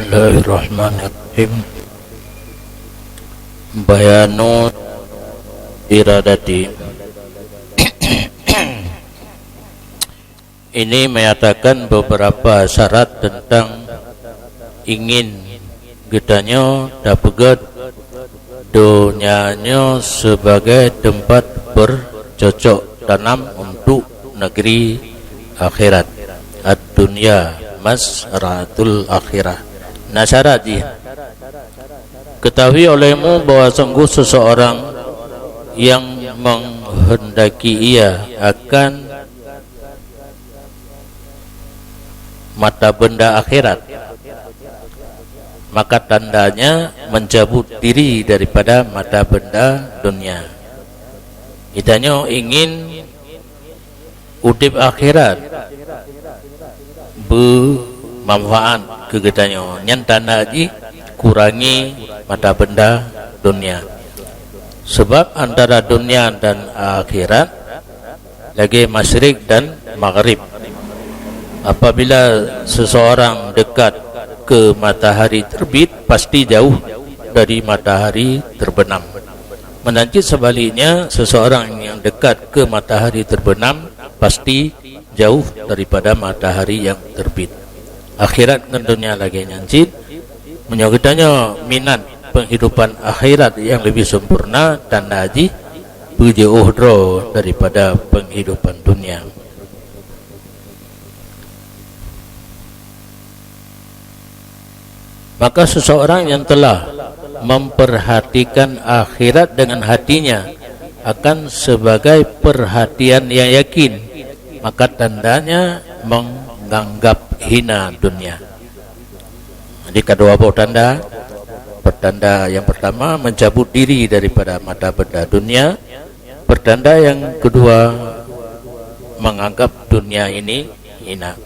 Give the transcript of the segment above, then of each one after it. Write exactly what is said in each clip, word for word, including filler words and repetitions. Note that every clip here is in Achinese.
Bismillahirrahmanirrahim. Bayanu iradati. Ini menyatakan beberapa syarat tentang ingin geutanyoe tapeugét donya nyoe sebagai tempat bercocok tanam untuk negeri akhirat. Ad-dunya mazra'atul akhirah. Nah, syarat jih, ketahui olehmu bahwa sungguh seseorang yang menghendaki ia akan mata benda akhirat, maka tandanya mencabut diri daripada mata benda dunia. Geutanyoe ingin udeb akhirat beumanfaat keu geutanyoe, nyan tanda jih kurangi mata benda dunia. Sebab antara dunia dan akhirat lagée masyrik dan maghrib. Apabila seseorang dekat ke matahari terbit, pasti jauh dari matahari terbenam. Meunan cit sebaliknya, seseorang yang dekat ke matahari terbenam pasti jauh daripada matahari yang terbit. Akhirat ngon dunia lagée nyan cit. Meunyoe geutanyoe minat penghidupan akhirat yang lebih sempurna, tanda jih beujiôh droe daripada penghidupan dunia. Maka seseorang yang telah memperhatikan akhirat dengan hatinya akan sebagai perhatian yang yakin, maka tandanya menganggap hina dunia. Jadi, kedua boh tanda. Pertanda yang pertama, mencabut diri daripada mata benda dunia. Pertanda yang kedua, menganggap dunia ini hina.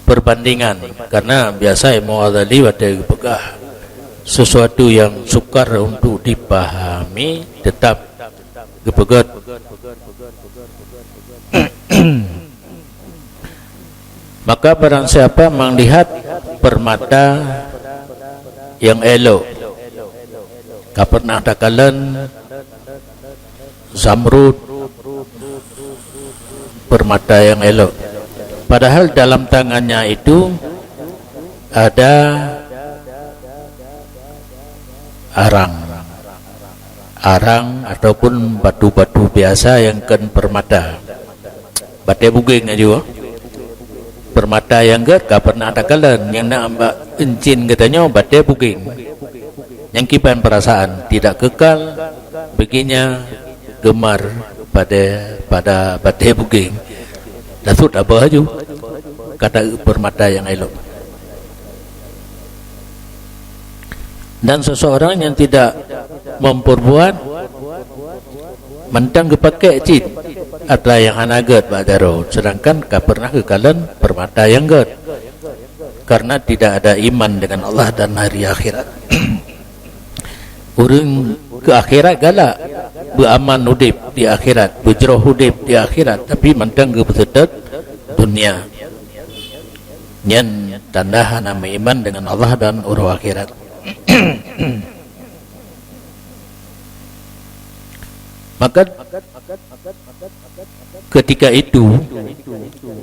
Perbandingan, karena biasa Imam Ghazali watée geupeugah sesuatu yang sukar untuk dipahami, tetap geupeugét. Maka barang siapa melihat permata yang elok, ka pernah takalon zamrud, permata yang elok, padahal dalam tangannya itu ada arang, arang ataupun batu-batu biasa nyang kon permata. Batée bugeng aju. Permata nyang gét ka pernah takalon, nyang na bak euncien geutanyoe batée bugeng. Nyang kiban perasaan tidak kekal, bikinnya gemar pada, pada batée bugeng. Langsung tabah aju kata permata nyang elok. Dan seseorang yang tidak memperbuat mantong geupakék cit atra nyang hana gét bak jaroe, sedangkan ka pernah geukalon permata nyang gét, karena tidak ada iman dengan Allah dan hari akhirat. Ureuëng keu akhirat galak, beuaman udeb di akhirat, beujroh udeb di akhirat, tapi mantong geupeuseutôt dunia. Nyan tanda hana meuiman dengan Allah dan uroe akhirat. Maka ketika itu,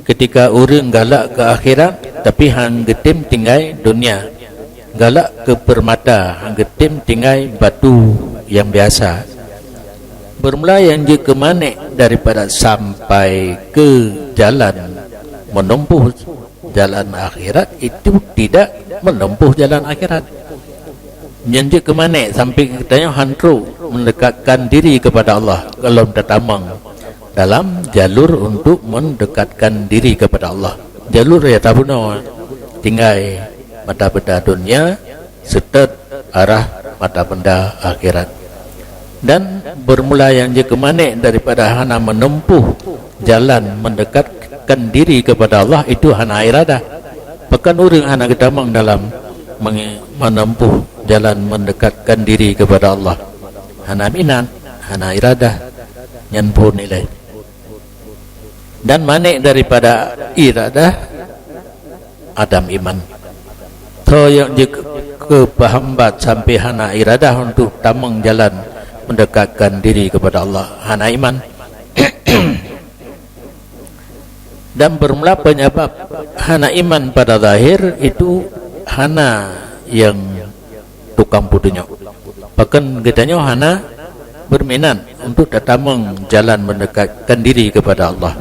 ketika ureuëng galak keu akhirat tapi han geutem tinggai dunia, galak keu permata han geutem tinggai batu nyang biasa, bermula nyang jeuet keu manék daripada sampai keu jalan menempuh jalan akhirat itu tidak menempuh jalan akhirat. Nyan jeuet keu manék sampai geutanyoe han trok mendekatkan diri kepada Allah, golom tatamong dalam jalur untuk mendekatkan diri kepada Allah. Jalur nyang tabunoe tinggai mata benda dunia, seutôt arah mata benda akhirat. Dan bermula nyang jeuet keu manék daripada hana menempuh jalan mendekatkan diri kepada Allah itu hana iradah. Pakon ureuëng hana geutamong dalam menge-, menempuh jalan mendekatkan diri kepada Allah? Hana minat, hana iradah, nyan phon ilée. Dan manék daripada iradah Adam iman. Tho nyang jeuet keu peuhambat sampai hana iradah untuk tamong jalan mendekatkan diri kepada Allah, hana iman. Dan bermula penyebab hana iman pada zahir itu hana nyang tukang peutunyok. Pakon geutanyoe hana berminat untuk tatamong jalan mendekatkan diri kepada Allah.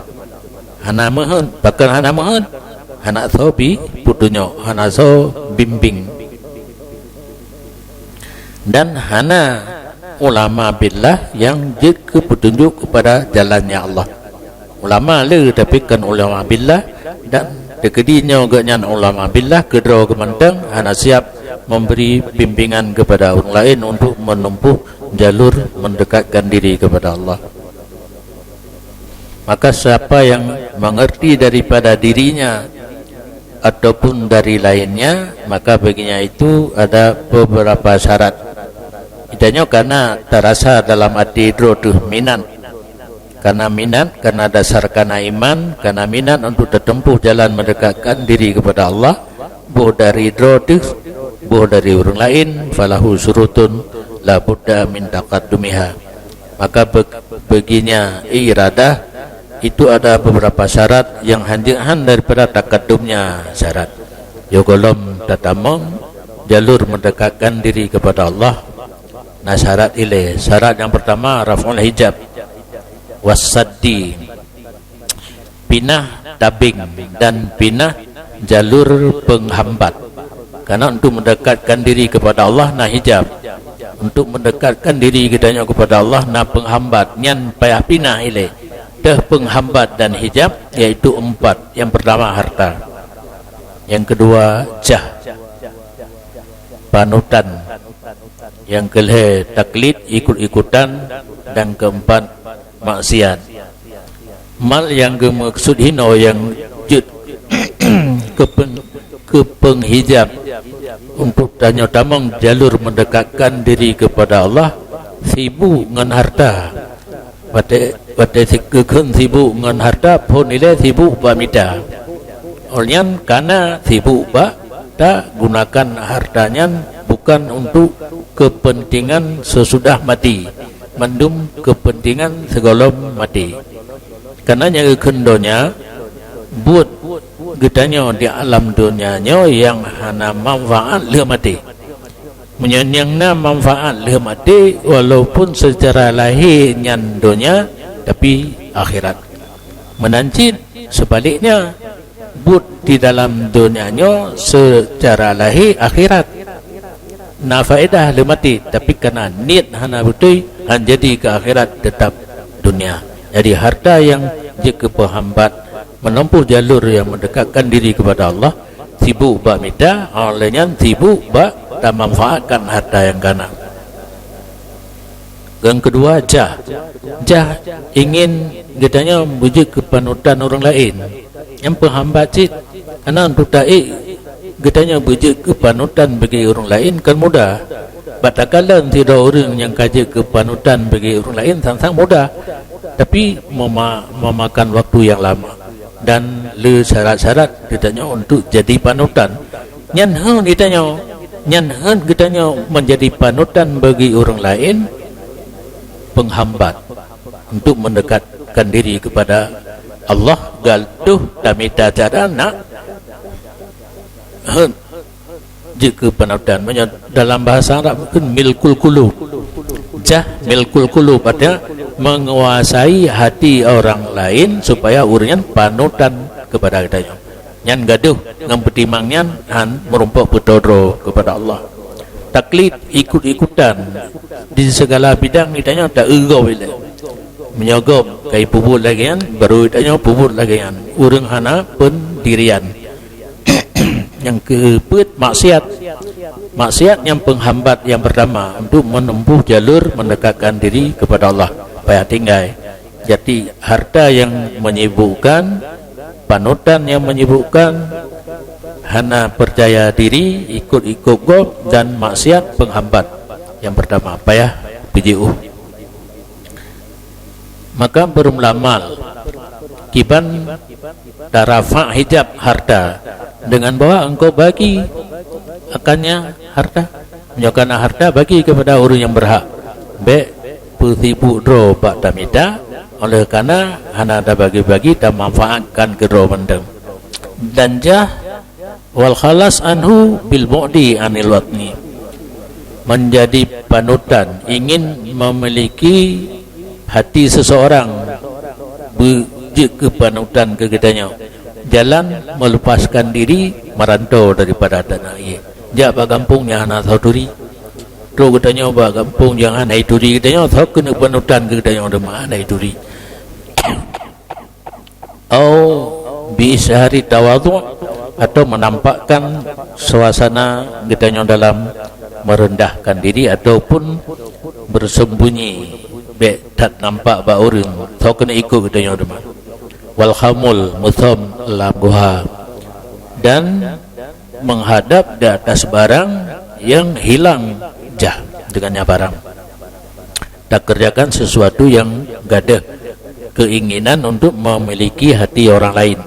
Hana meuheuet, pakon hana meuheuet? Hana soe bi peutunyok, hana soe bimbing. Dan hana ulama billah nyang jeuet keu peutunjuk kepada jalannya Allah. Ulama le, tapi kon ulama billah, dan teukeudi nyoe geuhnyan ulama billah keudroe geuh mantong hana siap memberi bimbingan kepada ureuëng laén untuk menempuh jalur mendekatkan diri kepada Allah. Maka siapa yang mengerti daripada dirinya ataupun dari lainnya, maka baginya itu ada beberapa syarat. Geutanyoe kana tarasa dalam até droe teuh minat. Kana minat, kana dasar kana iman, kana minat untuk tatempuh jalan mendekatkan diri kepada Allah, boh dari droe teuh, boh dari ureuëng laén, falahu syurutun la budda min taqaddumiha. Maka be-, baginya iradah itu ada beberapa syarat nyang hanjeuet han daripada takaddumnya syarat. Yo gohlom tatamong jalur mendekatkan diri kepada Allah, na syarat ilée. Syarat nyang pertama, raf'ul hijab was saddi, pinah tabeng dan pinah jalur penghambat. Karena untuk mendekatkan diri kepada Allah na hijab. Untuk mendekatkan diri geutanyoe kepada Allah na penghambat, nyan payah pinah ilée. Teuh penghambat dan hijab, yaitu empat. Yang pertama harta. Yang kedua jah, panutan. Yang keulhée taklid, ikut-ikutan, dan keempat maksiat. Mal nyang geumeukeusut hinoe nyang jeuet keupeung-, keupeunghijab untuk tanyoe tamong jalur mendekatkan diri kepada Allah, sibuk ngon harta. Watée, watée si-, geukheun sibuk ngon harta, phon ilée sibuk bak mita. Óh lheueh nyan kana sibuk bak tagunakan harta nyan bukan untuk kepentingan sesudah mati, mandum kepentingan sigohlom maté. Karena nyang geukheun donya, buet geutanyoe di alam donya nyoe nyang hana manfaat lheueh maté. Meunyoe nyang na manfaat lheueh maté, walaupun secara lahé nyan donya, tapi akhirat. Meunan cit seubaliknya, buet di dalam donya nyoe secara lahé akhirat. Na faedah lheueh maté, tapi kana niet hana beutôi, han jadi keu akhirat, teutap donya. Jadi harta nyang jeuet keu peuhambat menempuh jalur nyang mendekatkan diri kepada Allah, sibuk bak mita, óh lheueh nyan sibuk bak tamanfaatkan harta nyang kana. Nyang keudua, jah. Jah ingin geutanyoe beujeuet keu panutan ureuëng laén. Nyang peuhambat cit, hana untuk taék geutanyoe beujeuet keu panutan bagi ureuëng laén kan mudah. Bak takalon sidroe ureuëng nyang ka jeuet keu panutan bagi ureuëng laén sang-sang mudah. Tapi mema-, memakan waktu yang lama dan le syarat-syarat geutanyoe untuk jadi panutan. Nyan heuet geutanyoe, nyan heuet geutanyoe menjadi panutan bagi ureuëng laén, penghambat untuk mendekatkan diri kepada Allah, gadoh tamita cara nak heuet jeuet keu panutan. Meunyoe dalam bahasa Arab mungkin milkul qulub. Jah milkul qulub, artinya menguasai hati orang lain supaya ureuëng nyan panutan kepada geutanyoe. Nyan gadoh ngon peutimang nyan han meurumpok peutoe droe kepada Allah. Taklid, ikut-ikutan di segala bidang geutanyoe ta-eu gob ilée. Meunyoe gob ka jipeubuet lagée nyan, baru geutanyoe peubuet lagée nyan. Ureuëng hana pendirian. Nyang keupeuet, maksiat. Maksiat nyang penghambat nyang pertama untuk menempuh jalur mendekatkan diri kepada Allah. Payah tinggai. Jadi harta yang menyibukkan, panutan yang menyibukkan, hana percaya diri, ikut-ikut gob, dan maksiat penghambat yang pertama. Payah peujiôh. Maka bermula mal. kiban tarafa' hijab harta, dengan bahwa engkau bagi akannya harta. Meunyoe kana harta, bagi kepada ureuëng nyang berhak. Bék peusibuk droe bak tamita, oleh karena hana tabagi-bagi, tamanfaatkan keu droe mantong. Dan jah wal khalas anhu bil bu'di anil watni. Menjadi panutan, ingin memiliki hati seseorang, beujeuet keu panutan keu geutanyoe. Jalan melepaskan diri, merantau daripada tanah air. Jak bak gampông nyang hana soe turi. Trok geutanyoe bak gampông nyang hana turi geutanyoe, soe keuneuk panutan keu geutanyoe teuma hana turi. Au bi izhari tawadhu', atau menampakkan suasana geutanyoe dalam merendahkan diri ataupun bersembunyi, bék that nampak bak ureuëng, soe keuneuk ikut geutanyoe teuma. Wal khamul, musom lam guha, dan menghadap di atas barang yang hilang jah dengannya barang. Takerjakan sesuatu yang gadeuh keinginan untuk memiliki hati orang lain.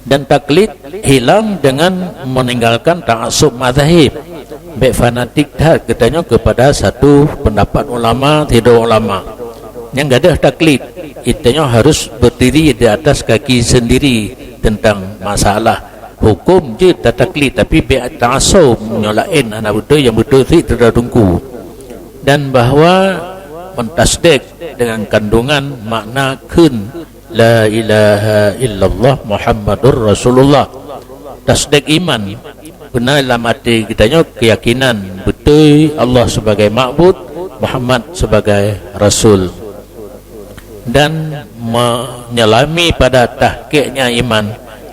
Dan taklid hilang dengan meninggalkan ta'assub mazahib. Bék fanatik that geutanyoe kepada satu pendapat ulama, sidroe ulama. Nyang gadeuh taklid, geutanyoe harus berdiri di atas kaki sendiri tentang masalah hukum jeuet tataklid, tapi bék ta'assub, meunyoe laén hana beutôi, nyang beutôi sit teutatungku. Dan bahwa mentasdek dengan kandungan makna kheun la ilaha illallah Muhammadur Rasulullah. Tasdek iman, beuna lam até geutanyoe keuyakinan beutôi Allah sebagai ma'bud, Muhammad sebagai rasul, dan menyelami pada tahqiqnya iman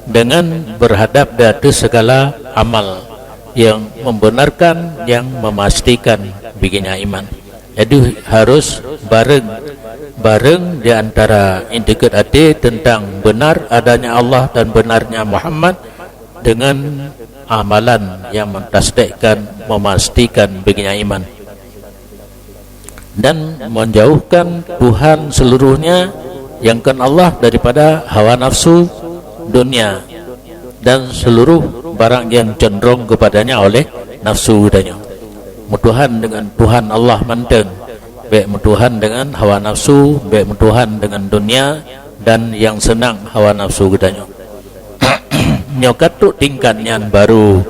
dengan berhadap di ateueh segala amal yang membenarkan, yang memastikan biginya iman. Jadi harus bareng, bareng di antara intiket até tentang benar adanya Allah dan benarnya Muhammad dengan amalan yang mentasdikkan, memastikan biginya iman, dan menjauhkan Tuhan seluruhnya, yang kon Allah, daripada hawa nafsu dunia dan seluruh barang yang condrong kepadanya oleh nafsu geutanyoe. Meutuhan dengan Tuhan Allah mantong, bék meutuhan dengan hawa nafsu, bék meutuhan dengan dunia dan yang senang hawa nafsu geutanyoe. Nyoe ka trok tingkat nyan baru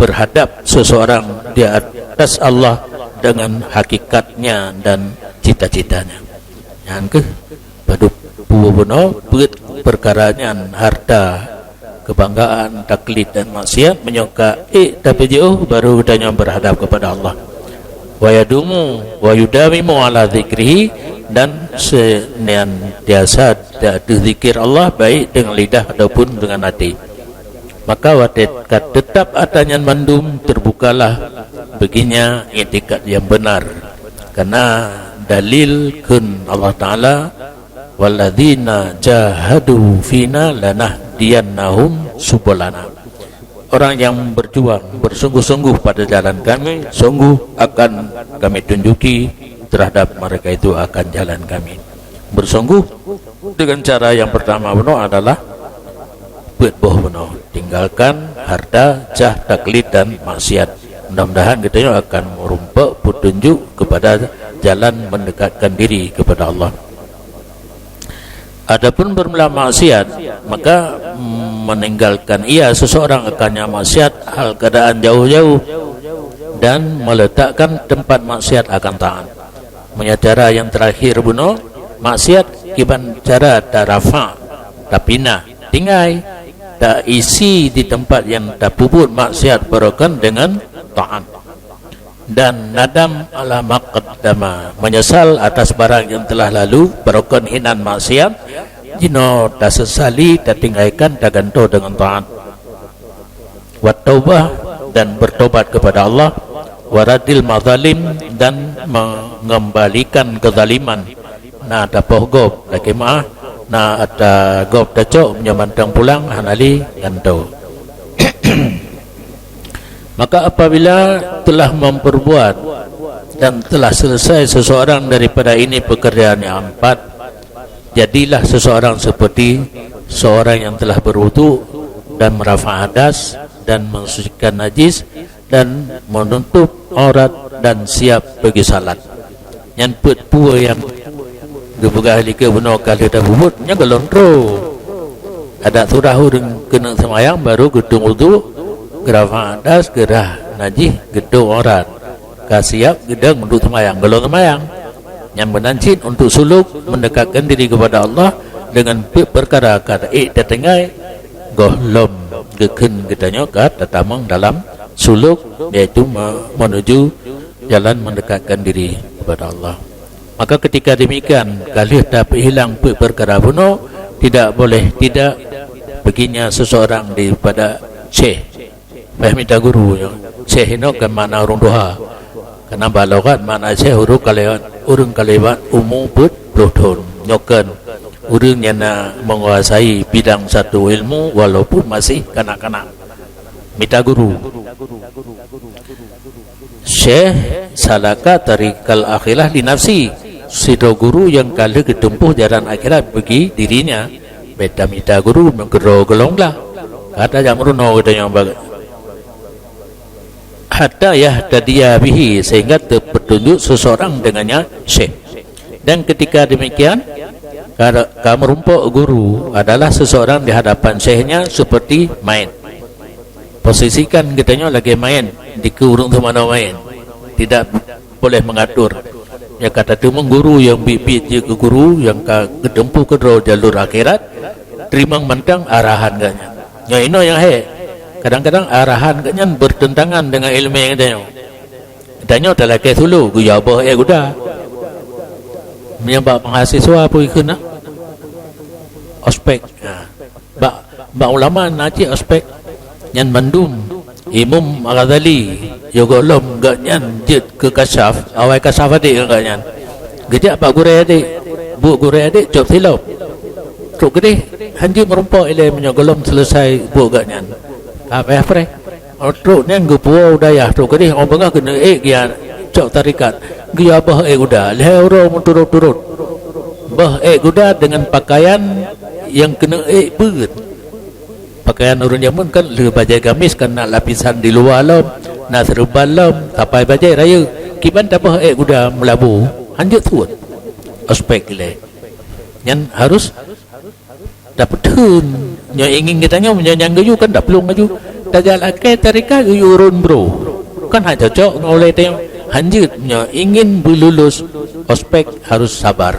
berhadap seseorang di atas Allah dengan hakikatnya dan cita-citanya. Nyan keuh padub bunoe peuet perkara nyan, harta, kebanggaan, taklid dan maksiat. Meunyoe ka ék tapeujiôh, baru geutanyoe berhadap kepada Allah. Wa yadumu wa yudawimu ala zikrihi, dan senantiasa di ateueh zikir Allah, baik dengan lidah ataupun dengan até. Maka watée ka teutab atra nyan mandum, terbukalah baginya iktikad yang benar. Karena dalil kheun Allah Taala, "Walladzina jahadu fina lanahdiyannahum subulana." Orang yang berjuang bersungguh-sungguh pada jalan Kami, sungguh akan Kami tunjuki terhadap mereka itu akan jalan Kami. Bersungguh dengan cara yang pertama bunoe adalah peuet boh bunoe, tinggalkan harta, jah, taklid dan maksiat. Mudah-mudahan geutanyoe akan meurumpok petunjuk kepada jalan mendekatkan diri kepada Allah. Adapun bermula maksiat, maka meninggalkan ia seseorang akannya maksiat hal keadaan jauh-jauh dan meletakkan tempat maksiat akan taat. Meunyoe cara nyang terakhir bunoe, maksiat kiban cara tarafa', tapinah, tinggai, taisi di tempat nyang tapeubuet maksiat barokan dengan taat. Dan nadam ala ma qaddama, menyesal atas barang yang telah lalu, barokan hinan maksiat, jinoe tasesali, tatinggaikan, tagantoe dengan taat. Wat taubah, dan bertobat kepada Allah, wa radil mazalim, dan mengembalikan kezaliman. Na tapoh gob, lakée meu'ah, na atra gob tacok, meunyoe mantong pulang, hana lé gantoe. Maka apabila telah memperbuat Dan telah selesai seseorang daripada ini pekerjaan yang empat, jadilah seseorang seperti seorang yang telah berwudu dan merafa' hadas dan mensucikan najis dan menutup aurat dan siap bagi salat. Nyan peuet peue nyang geupeugah lé keu bunoe ka lheueh tapeubuet, nyan goh lom troh. Adak surah ureuëng keuneuk seumayang, baru geutueng wudu, geurafa' hadas, geurhah najih, geutueng aurat, ka siap geudong untuk seumayang, goh lom seumayang. Nyang meunan cit untuk suluk mendekatkan diri kepada Allah dengan peuet peukara ka ék tatinggai, goh lom geukheun geutanyoe ka tatamong dalam suluk, yaitu me-, menuju jalan mendekatkan diri kepada Allah. Maka ketika demikian, ka lheueh tapeuhilang peuet peukara bunoe, tidak boleh tidak perginya seseorang daripada syekh. Payah mita guru nyoe. Syekh inoe kan makna ureuëng tuha. Karena bak lughat makna syekh ureuëng ka lewat, ureuëng ka lewat umu peuet ploh thon. Nyoe kan ureuëng nyang na menguasai bidang satu ilmu walaupun masih kanak-kanak. Mita guru. Syekh salaka tariqal akhirah li nafsi. Sidroe guru nyang ka lheueh geutumpôh jalan akhirat bagi dirinya. Beta mita guru meukeudroe golom glah. Kata jak meurunoe geutanyoe bak-, hatta yahtadiya bihi, sehingga terpetunjuk seseorang dengannya syekh. Dan ketika demikian, ka, ka meurumpok guru adalah seseorang di hadapan syekhnya seperti mayit. Posisikan geutanyoe lagée mayét dikeue ureuëng teumanoe mayét, tidak boleh mengatur. Nyang ka tateumeung guru nyang biet-biet jeuet keu guru nyang ka geuteumpuh keudroe jalur akhirat, teurimong mantong arahan geuh nyan. Nyoe inoe nyang hék, kadang-kadang arahan geuh nyan bertentangan dengan iéleumé geutanyoe. Tanyoe talakée suluk geuyue boh ék guda. Meunyoe bak mahasiswa peue kheun na? Ospek. Ha. Bak, bak ulama na cit ospek. Nyan mandum Imam Al-Ghazali, yoh gohlom geuh nyan jeuet keu kasyaf, awai kasyaf adék geuh nyan. Geujak bak gurée adék, buet gurée adék cop silop. Trok keudeh, hanjeuet meurumpok ilée meunyoe gohlom seuleusai buet geuh nyan. Ka payah preh. Trok nyan geupuwoe u dayah, trok keudeh 'oh beungoh keuneuk ék geuya cok tarekat, geuyue boh ék guda lhée uroe meuturot-turot. Boh ék guda deungon pakaian nyang keuneuk ék beuet. Pakaian ureuëng jameun kan le bajée gamis kan na lapisan di luwa lom, na seureuban lom, sapai bajée rayeuk. Kiban taboh ék guda meulabu, hanjeuet suet. Ospek ilée. Nyan harus tapeutheun. Nyoe ingin geutanyoe meunyoe nyang geuyue kan taplueng laju. Tajak lakée tarekat geuyue ureuëng bro. Kan hana cocok ngon ulée tanyoe. Hanjeuet meunyoe ingin beululus ospek harus sabar.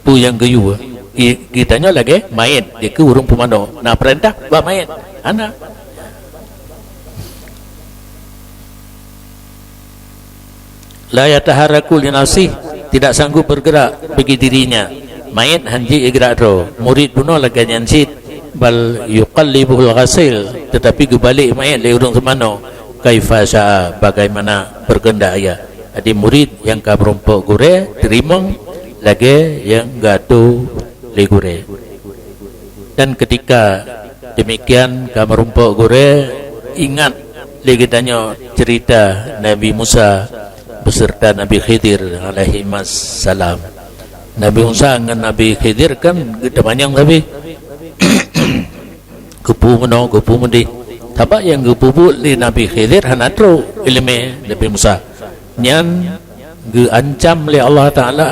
Peue nyang geuyue, i-, geutanyoe lagée mayét dikeue ureuëng pumanö. Na peurintah bak mayét? Hana. La yataharraku li nafsih, tidak sanggup bergerak bagi dirinya. Mayét hanjeuet gerak droe. Murit bunoe lagée nyan cit, bal yuqallibuhul ghasil, tetapi geubalek mayét lé ureuëng teumanoe, kaifa syaa, bagaimana berkehendak ia. Jadi murit nyang ka meurumpok gurée teurimong lagée nyang geuatoe lé gurée. Dan ketika demikian ka meurumpok gurée, ingat lé geutanyoe cerita Nabi Musa beserta Nabi Khidir alaihimassalam. Nabi Musa ngon Nabi Khidir kan geutamanyong sabe. Geupeu meunoe, geupeu meudeh. Sabab nyang geupeubuet lé Nabi Khidir hana trok iéleumé Nabi Musa. Nyan geuancam lé Allah Taala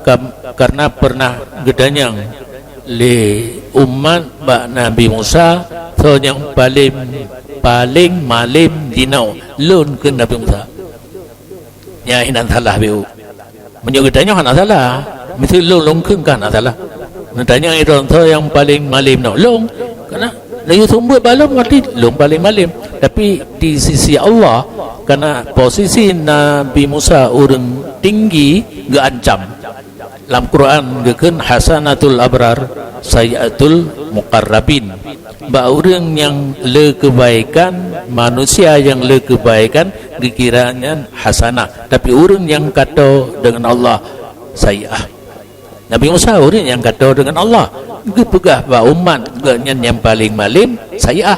kam-, karena pernah geutanyong lé umat bak Nabi Musa, soe nyang paleng, paleng malem jinoe, lôn kheun Nabi Musa. Nyan hinan salah beu. Meunyoe geutanyoe hana salah, miseu lôn, lôn kheun ka hana salah. Neutanyong droe soe nyang paleng malem jinoe, lôn. Karena laju seumeubeuet bak lôn, berarti lôn paleng malem. Tapi di sisi Allah, karena posisi Nabi Musa ureuëng tinggi geuancam. Lam Quran geukheun hasanatul abrar, sayyiatul muqarrabin. Bak ureuëng nyang le keubaikan, manusia nyang le keubaikan geukira nyan hasanah. Tapi ureuëng nyang kato deungon Allah, sayyiah. Nabi Musa ureuëng nyang kato deungon Allah, geupeugah bak umat geuh nyan nyang paleng malem, sayyiah.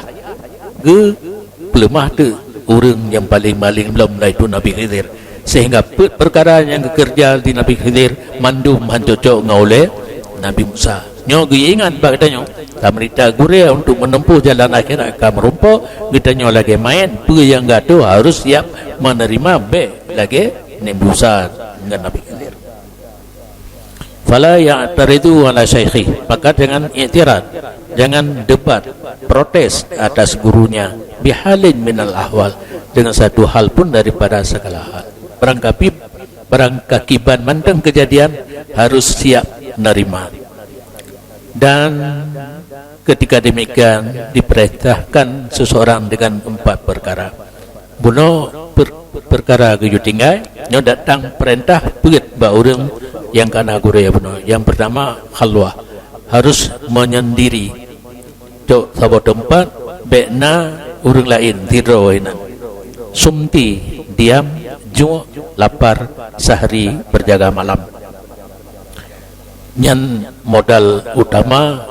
Geupeuleumah teuk ureuëng nyang paleng malem lom, yaitu Nabi Khidir. Sehingga peuet peukara nyang geukeureuja di Nabi Khidir mandum han cocok ngon ulée Nabi Musa. Nyoe geuingat bak geutanyoe, tameurita gurée untuk meuneumpoh jalan akhirat ka meurumpok, geutanyoe lagée maén, peue nyang geuatoe harus siap meuneurimong, bék lagée Nabi Musa ngon Nabi Khidir. Fala ya'taridu ala syaikhi, maka jangan iktirad, jangan debat, protes atas gurunya, bihalin minal ahwal, dengan satu hal pun daripada segala hal. Barangkapi, barangkakiban mantong kejadian harus siap nerima. Dan ketika demikian diperintahkan seseorang dengan empat perkara. Bunoe per-, perkara geuyue tinggai, nyoe datang perintah peuet bak ureuëng nyang kana gurée bunoe. Yang pertama, khalwah, harus menyendiri. Cok saboh teumpat, bék na ureuëng laén sidroe inan. Sumti, diam, juek, lapar, sahri, berjaga malam. Nyan modal utama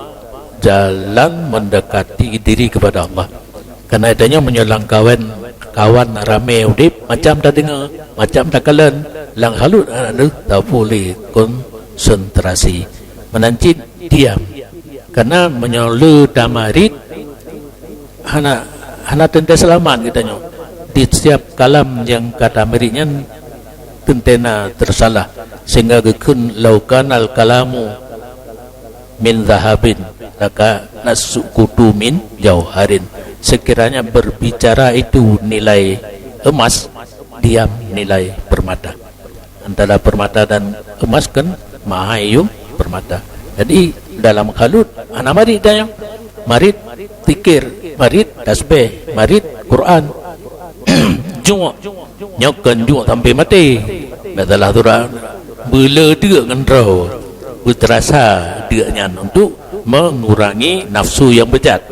jalan mendekati diri kepada Allah. Karena itu nyoe meunyoe lam kawan, kawan ramé udeb, macam tadeungoe, macam takalon, lam khalut hana deuh tapeuleue konsentrasi. Meunan cit diam. Karena meunyoe le tamarit, hana, hana teuntée seulamat geutanyoe. Di setiap kalam nyang ka tamarit nyan teuntée na teusalah, sehingga geukheun, "Lau kanal kalamu min zahabin, laka nassukutu min jauharin." Sekiranya berbicara itu nilai emas, diam nilai permata. Antara permata dan emas kan mahai yum permata. Jadi dalam khalut hana marit dayang. Marit zikir, marit tasbih, marit Quran. Juek. Nyoe kan juek sampai maté. Masalah tu dah bela deuk ngon droe. Beuterasa deuk nyan untuk mengurangi nafsu yang bejat.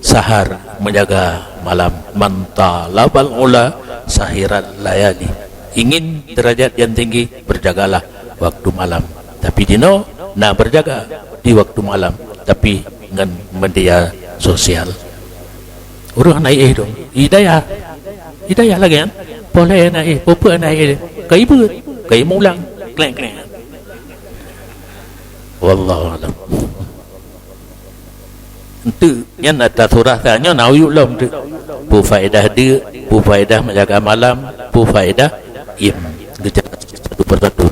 Sahar, menjaga malam. Man talabal ula sahiral layali. Ingin derajat yang tinggi, berjagalah waktu malam. Tapi dinoe na berjaga di waktu malam, tapi ngon media sosial. Ureuëng na éh dong. Hidayah. Hidayah lagi kan? Boleh na éh, peue na éh. Kai beut, kai mulang, kleng-kleng. Wallahu a'lam. Enteuk nyan ata surah tanyoe na uyuek lom tu. Peue faedah deuk, peue faedah menjaga malam, peue faedah im. Geujelaskan satu persatu.